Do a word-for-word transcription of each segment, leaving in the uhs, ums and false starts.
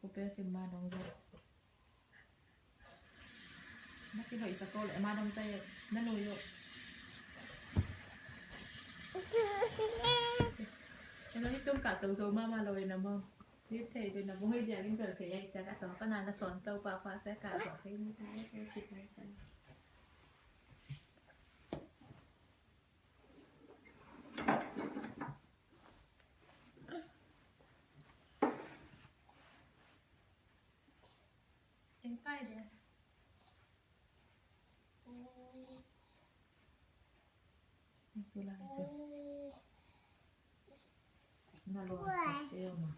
Ko pe kim ma dong zai. Na kihoih sa ko le ma dong zai. Na nu yo. Eno hi tung ka to zo mama lo ina mo. Hi thei do na mo hi dia gin bel thei ai cha ka to ka na na son to pa pa sa ka to thei ni thei thei sit ni sa. Eng pai de. Eng tu lai cha. Na lo ta te ma.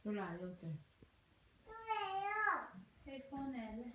Tu lai yo cha. Headphone ne le.